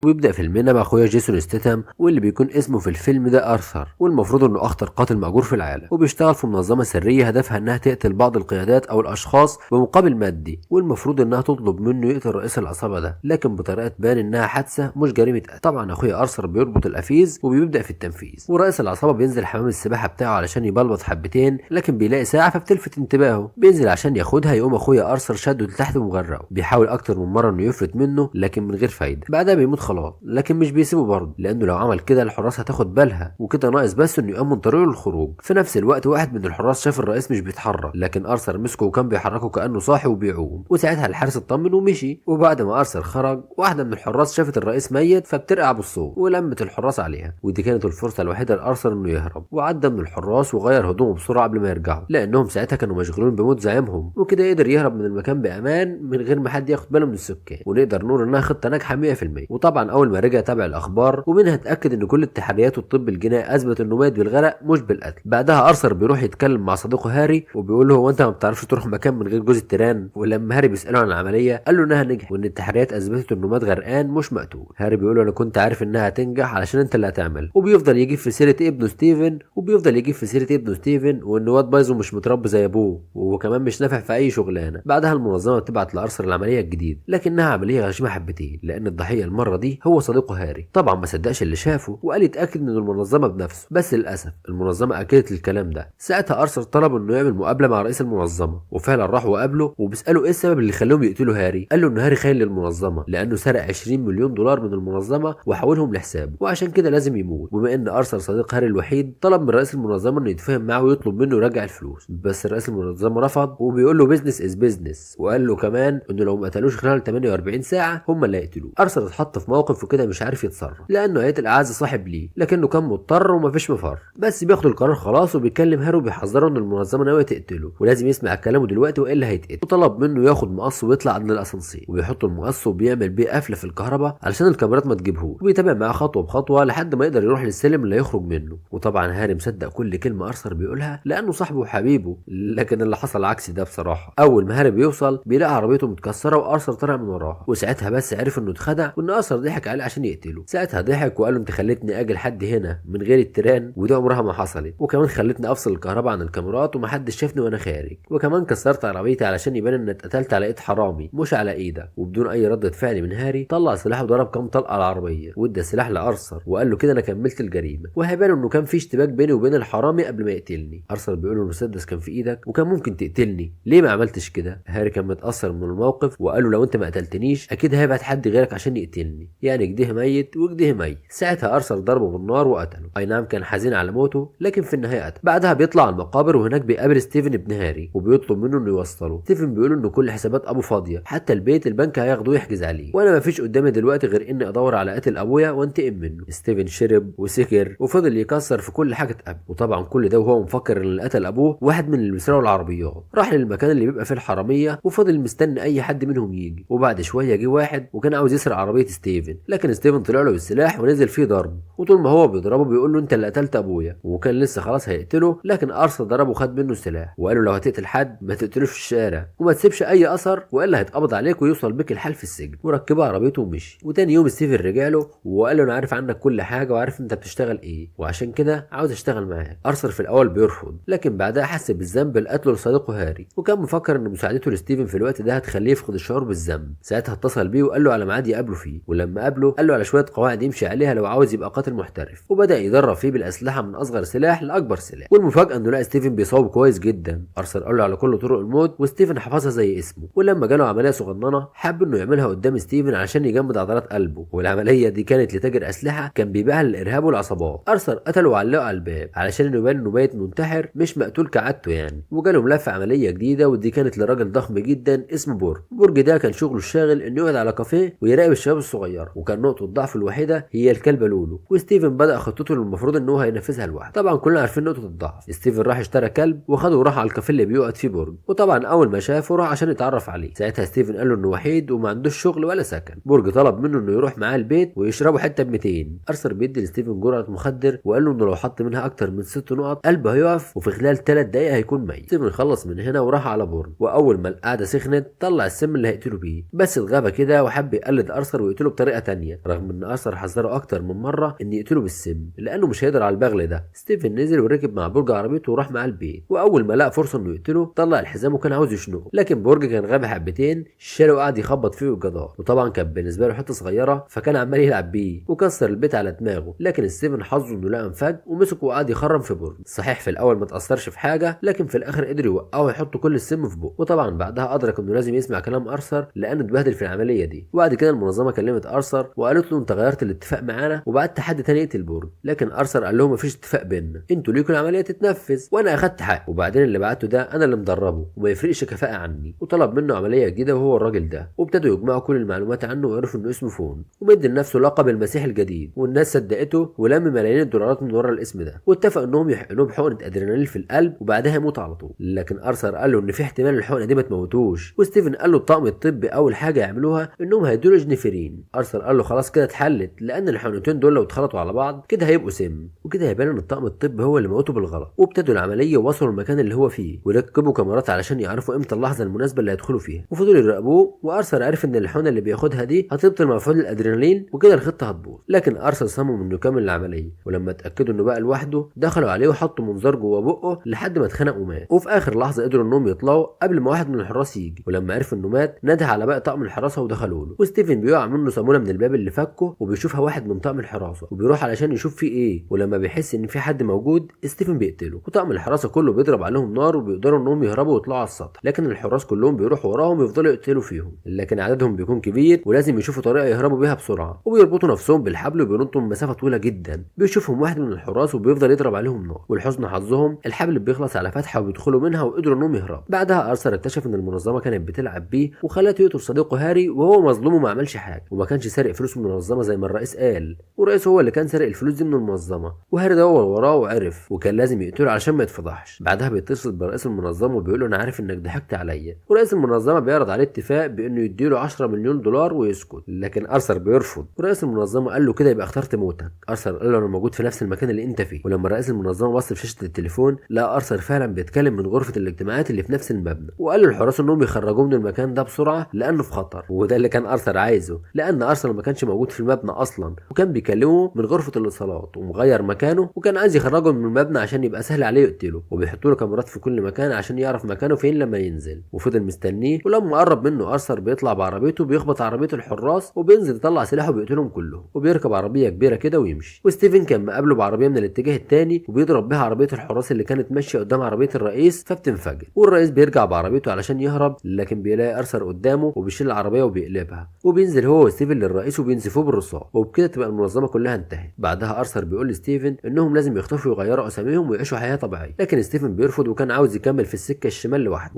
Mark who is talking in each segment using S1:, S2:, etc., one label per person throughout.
S1: ويبدأ فيلمنا مع اخويا جيسون ستيتم، واللي بيكون اسمه في الفيلم ده ارثر، والمفروض انه اخطر قاتل مأجور في العالم، وبيشتغل في منظمة سرية هدفها انها تقتل بعض القيادات او الاشخاص بمقابل مادي، والمفروض انها تطلب منه يقتل رئيس العصابة ده، لكن بطريقة تبان انها حادثة مش جريمة قتل. طبعا اخويا ارثر بيربط القفيز وبيبدأ في التنفيذ، ورئيس العصابة بينزل حمام السباحة بتاعه علشان يبلبط حبتين، لكن بيلاقي ساعة فبتلفت انتباهه، بينزل عشان ياخدها، يقوم اخويا ارثر شده لتحت ومغرقه، بيحاول اكتر من مرة انه يفلت منه لكن من غير فايدة. بعدها بيموت خلاص، لكن مش بيسيبه برضه، لانه لو عمل كده الحراس هتاخد بالها، وكده ناقص بس انه يأمن طريقه للخروج. في نفس الوقت واحد من الحراس شاف الرئيس مش بيتحرك، لكن ارثر مسكه وكان بيحركه كانه صاحي وبيعوم، وساعتها الحارس اطمن ومشي. وبعد ما ارثر خرج، واحدة من الحراس شافت الرئيس ميت فبترقع بالصوت ولمت الحراس عليها، ودي كانت الفرصة الوحيدة لارثر انه يهرب، وعدى من الحراس وغير هدومه بسرعة قبل ما يرجعوا، لانهم ساعتها كانوا مشغولين بموت زعيمهم، وكده قدر يهرب من المكان بامان من غير ما حد ياخد باله من السكان، ونقدر نقول انها خطه ناجحة 100%. وطبعا اول ما رجع تابع الاخبار، ومنها اتاكد ان كل التحريات والطب الجنائي اثبت انه مات بالغرق مش بالقتل. بعدها ارثر بيروح يتكلم مع صديقه هاري وبيقول له هو انت ما بتعرفش تروح مكان من غير جوز التيران؟ ولما هاري بيساله عن العملية قال له انها نجحت، وان التحريات اثبتت انه مات غرقان مش مقتول. هاري بيقول له انا كنت عارف انها هتنجح علشان انت اللي هتعمل، وبيفضل يجيب في سيره ابنه ستيفن، وبيفضل يجيب في سيره ابنه ستيفن وانه واد بايظ ومش متربي زي ابوه، وكمان مش نافع في اي شغلانة. بعدها المنظمة بتبعت لارثر العملية الجديدة، لكنها عملية غشيمه حبتين، لان الضحية المرة دي هو صديقه هاري. طبعا ما صدقش اللي شافه وقال يتاكد من المنظمة بنفسه، بس للاسف المنظمة اكدت الكلام ده. ساعتها ارثر طلب انه يعمل مقابله مع رئيس المنظمة، وفعلا راح وقابله وبيساله ايه السبب اللي خلاهم يقتلوا هاري. قال له ان هاري خاين للمنظمة لانه سرق 20 مليون دولار من المنظمة وحولهم لحسابه، وعشان كده لازم يموت. وبما ان ارثر صديق هاري الوحيد، طلب من رئيس المنظمة انه يتفاهم معاه ويطلب منه يرجع الفلوس، بس رئيس المنظمة رفض وبيقول له business is business، وقال له كمان انه لو ما قتلوش خلال 48 ساعة هم اللي هيقتلوه. ارثر اتحط في موقف وكده مش عارف يتصرف، لانه هيقتل اعز صاحب ليه، لكنه كان مضطر ومفيش مفر، بس بياخد القرار خلاص وبيكلم هاري وبيحذره ان المنظمة ناوية تقتله ولازم يسمع كلامه دلوقتي والا هيتقتل. وطلب منه ياخد مقص ويطلع عند الاسانسير، وبيحط المقص وبيعمل بيه قفله في الكهرباء علشان الكاميرات ما تجيبهوش، وبيتابع معاه خطوة بخطوة لحد ما يقدر يروح للسلم اللي هيخرج منه. وطبعا هاري مصدق كل كلمة ارثر بيقولها لانه صاحبه وحبيبه، لكن اللي حصل عكس ده بصراحة. اول ما هاري بيوصل بيلاقي عربيته متكسره وارثر طلع من وراها، وساعتها بس عرف انه اتخدع وان ارثر ضحك عليه عشان يقتله. ساعتها ضحك وقال له انت خليتني اجي لحد هنا من غير التيران، وده عمرها ما حصلت، وكمان خليتني افصل الكهرباء عن الكاميرات ومحدش شافني وانا خارج، وكمان كسرت عربيتي علشان يبان ان اتقتلت على ايد حرامي مش على ايدك. وبدون اي ردة فعل من هاري طلع سلاحه وضرب كام طلقه على العربية، وادى السلاح لارثر وقال له كده انا كملت الجريمة، وهيبان انه كان في اشتباك بيني وبين الحرامي قبل ما يقتلني. ارثر بيقول له المسدس كان في ايدك وكان ممكن تقتلني، ليه ما عملتش كده؟ هاري كان متاثر من الموقف وقال له لو انت ما قتلتنيش اكيد هيبعت حد غيرك عشان يقتلني، يعني كده ميت وكده ميت. ساعتها ارثر ضربه بالنار وقتله، اي نعم كان حزين على موته لكن في النهاية قتله. بعدها بيطلع على المقابر وهناك بيقابل ستيفن ابن هاري وبيطلب منه انه يوصله. ستيفن بيقول انه كل حسابات ابوه فاضية، حتى البيت البنك هياخده يحجز عليه، وانا ما فيش قدامي دلوقتي غير اني ادور على قاتل ابويا وانتقم منه. ستيفن شرب وسكر وفضل يكسر في كل حاجة اتقابله، وطبعا كل ده وهو مفكر ان اللي قتل ابوه واحد من اللي بيسرقوا العربيات. راح للمكان اللي بيبقى فيه الحرامية وفضل مستني اي حد منهم يجي، وبعد شوية جه واحد وكان عاوز يسرق عربية ستيفن، لكن ستيفن طلع له بالسلاح ونزل فيه ضرب، وطول ما هو بيضربه بيقول له انت اللي قتلت ابويا، وكان لسه خلاص هيقتله لكن ارثر ضربه وخد منه السلاح وقال له لو هتقتل حد ما تقتلوش في الشارع وما تسيبش اي اثر والا هيتقبض عليك ويوصل بيك الحال في السجن. وركبه عربيته ومشي. وتاني يوم ستيفن رجع له وقال له انا عارف عنك كل حاجة وعارف انت بتشتغل ايه، وعشان كده عاوز اشتغل معاك. ارثر في الاول بيرفض، لكن بعدها حس بالذنب لقتله لصديقه هاري، وكان مفكر ان مساعدته لستيفن في الوقت ده هتخليه يفقد الشعور بالذنب. ساعتها اتصل بيه وقال له على ميعاد يقابله فيه، ولما قابله قال له على شوية قواعد يمشي عليها لو عاوز يبقى قاتل محترف، وبدا يدرب فيه بالاسلحة من اصغر سلاح لاكبر سلاح. والمفاجاه انه لقى ستيفن بيصوب كويس جدا. ارثر قال له على كل طرق الموت وستيفن حفظها زي اسمه. ولما جاله عملية صغننه حب انه يعملها قدام ستيفن عشان يجمد عضلات قلبه، والعملية دي كانت لتاجر اسلحة كان بيبيعها للارهاب والعصابات. ارثر قتله وعلقه على الباب علشان انه يبان انه ميت منتحر مش مقتول كعادته يعني. وجاله ملف عملية جديدة، ودي كانت لراجل ضخم جدا اسمه بورج. بورج ده كان شغله الشاغل انه يقعد على كافيه ويراقب الشباب الصغيرة، وكان نقطة ضعفه الوحيدة هي الكلبة لولو. وستيفن بدا خطته اللي المفروض ان هو هينفذها لوحده. طبعا كلنا عارفين نقطة الضعف. ستيفن راح اشترى كلب وخده وراح على الكافيه اللي بيقعد فيه بورج، وطبعا اول ما شافه راح عشان يتعرف عليه. ساعتها ستيفن قال له انه وحيد وما عندوش شغل ولا سكن. بورج طلب منه انه يروح معاه البيت ويشربوا حتة ب 200. ارثر بيدي لستيفن جرعة مخدر وقال له انه لو حط منها اكتر من 6 نقط قلبه هيقف وفي خلال 3 دقائق هيكون ميت. ستيفن خلص من هنا وراح على بورج، واول ما القعدة سخنت طلع السم اللي هيقتله بيه، بس اتغابى كده وحب يقلد ارثر ويقتله بطريقة. بطريقة تانية، رغم ان ارثر حذره اكتر من مرة ان يقتله بالسم لانه مش هيقدر على البغل ده. ستيفن نزل وركب مع بورج عربيته وراح معاه البيت، واول ما لقى فرصة انه يقتله طلع الحزام وكان عاوز يشنقه، لكن بورج كان غبي حبتين، شاله وقعد يخبط فيه بالجدار، وطبعا كان بالنسبة له حتة صغيرة فكان عمال يلعب بيه وكسر البيت على دماغه. لكن ستيفن حظه انه لقى انفك ومسكه وقعد يخرم في بورج. صحيح في الاول ما تاثرش في حاجة، لكن في الاخر قدر يوقعه ويحط كل السم في بقه. وطبعا بعدها ادرك انه لازم يسمع كلام ارثر لانه اتبهدل في العملية دي. وبعد كده المنظمة كلمت ارثر وقالت له انت غيرت الاتفاق معانا وبعت حد تاني يقتل بورج، لكن ارثر قال لهم مفيش اتفاق بيننا، انتوا ليكوا العملية تتنفذ وانا اخدت حق، وبعدين اللي بعته ده انا اللي مدربه وما يفرقش كفاءة عني. وطلب منه عملية جديدة وهو الراجل ده، وابتدوا يجمعوا كل المعلومات عنه وعرفوا انه اسمه فون، ومدي لنفسه لقب المسيح الجديد، والناس صدقته ولم ملايين الدولارات من ورا الاسم ده. واتفقوا انهم يحقنوه بحقنه ادرينالين في القلب وبعدها يموت على طول، لكن ارثر قال له ان في احتمال الحقنة دي ما تموتوش. وستيفن قال له الطاقم الطبي اول حاجة يعملوها انهم هيدوا له جنفرين. ارثر قال له خلاص كده اتحلت، لان الحقنتين دول لو اتخلطوا على بعض كده هيبقوا سم، وكده هيبان ان الطاقم الطبي هو اللي موته بالغلط. وابتدوا العملية ووصلوا المكان اللي هو فيه وركبوا كاميرات علشان يعرفوا امتى اللحظة المناسبة اللي هيدخلوا فيها، وفضلوا يراقبوه. وارثر عرف ان الحقنة اللي بياخدها دي هتبطل مفعول الادرينالين وكده الخطة هتبوظ، لكن ارثر صمم انه يكمل العملية. ولما اتاكدوا انه بقى لوحده دخلوا عليه وحطوا منظار جوه بقه لحد ما اتخنق ومات. وفي اخر لحظة قدروا انهم يطلعوا قبل ما واحد من الحراس يجي، ولما عرف انه مات نده على باقي طاقم الحراسة ودخلوا له. وستيفن بيقع منه صاموله من الباب اللي فكه وبيشوفها واحد من طاقم الحراسة، وبيروح علشان يشوف فيه ايه، ولما بيحس ان في حد موجود ستيفن بيقتله، وطاقم الحراسة كله بيضرب عليهم نار وبيقدروا انهم يهربوا ويطلعوا على السطح، لكن الحراس كلهم بيروحوا وراهم ويفضلوا يقتلوا فيهم، لكن عددهم بيكون كبير ولازم يشوفوا طريقه يهربوا بيها بسرعة، وبيربطوا نفسهم بالحبل وبينطوا من مسافة طويلة جدا. بيشوفهم واحد من الحراس وبيفضل يضرب عليهم نار، ولحسن حظهم الحبل بيخلص على فتحه وبيدخلوا منها وقدروا انهم يهربوا. بعدها ارثر اكتشف ان المنظمة كانت بتلعب بيه وخلته يقتل صديقه هاري وهو مظلوم وما عملش حاجة، وما كانش سارق فلوس من المنظمة زي ما الرئيس قال، والرئيس هو اللي كان سارق الفلوس دي من المنظمة، وهاري دور وراه وعرف وكان لازم يقتله علشان ما يتفضحش. بعدها بيتصل برئيس المنظمة وبيقول له انا عارف انك ضحكت عليا، ورئيس المنظمة بيعرض عليه اتفاق بانه يديله 10 مليون دولار ويسكت، لكن ارثر بيرفض. ورئيس المنظمة قال له كده يبقى اخترت موتك. ارثر قال له انا موجود في نفس المكان اللي انت فيه. ولما رئيس المنظمة بص في شاشة التليفون لقى ارثر فعلا بيتكلم من غرفة الاجتماعات اللي في نفس المبنى، وقال للحراس انهم يخرجوه من المكان ده بسرعة لانه في خطر، وده اللي كان ارثر عايزه، لان ارثر ما كانش موجود في المبنى اصلا وكان بيكلمه من غرفة الاتصالات ومغير مكانه، وكان عايز يخرجه من المبنى عشان يبقى سهل عليه يقتله، وبيحطوا له كاميرات في كل مكان عشان يعرف مكانه فين لما ينزل. وفضل مستنيه، ولما قرب منه ارثر بيطلع بعربيته بيخبط عربية الحراس وبينزل يطلع سلاحه وبيقتلهم كلهم، وبيركب عربية كبيرة كده ويمشي. وستيفن كان مقابله بعربيه من الاتجاه الثاني وبيضرب بها عربية الحراس اللي كانت ماشية قدام عربية الرئيس فبتنفجر، والرئيس بيرجع بعربيته علشان يهرب، لكن بيلاقي ارثر قدامه وبيشيل العربية وبيقلبها، وبينزل هو وستيفن للرئيس وبينزفوه بالرصاص، وبكده تبقى المنظمة كلها انتهت. بعدها ارثر بيقول لستيفن انهم لازم يختفوا ويغيروا اساميهم ويعيشوا حياة طبيعية، لكن ستيفن بيرفض وكان عاوز يكمل في السكة الشمال لوحده،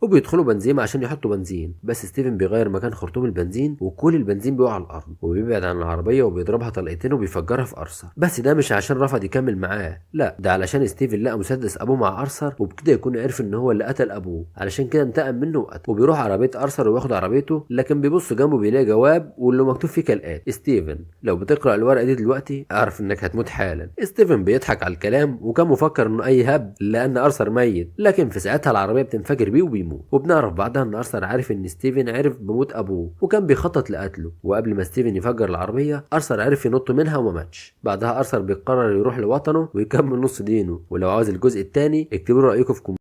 S1: وبيدخلوا بنزيمه عشان يحطوا بنزين، بس ستيفن بيغير مكان خرطوم البنزين وكل البنزين بيقع على الارض، وبيبعد عن العربية وبيضربها طلقتين وبيفجرها في ارثر. بس ده مش عشان رفض يكمل معاه، لا ده علشان ستيفن لقى مسدس ابوه مع ارثر، وبكده يكون عرف ان هو اللي قتل ابوه، علشان كده انتقم منه وقتله. وبيروح عربية ارثر وياخد عربيته، لكن بيبص جنبه بيلاقي جواب واللي مكتوب فيه كالاتي: ستيفن لو بتقرا الورقة دي دلوقتي اعرف انك هتموت حالا. ستيفن بيضحك على الكلام وكان مفكر انه اي هب لان ارثر ميت، لكن في ساعتها العربية بتنفجر بيه وبيموت. وبنعرف بعدها ان ارثر عارف ان ستيفن عرف بموت ابوه وكان بيخطط لقتله، وقبل ما ستيفن يفجر العربية ارثر عرف ينط منها وما ماتش. بعدها ارثر بيقرر يروح لوطنه ويكمل نص دينه. ولو عاوز الجزء الثاني اكتبوا رايكم في comment.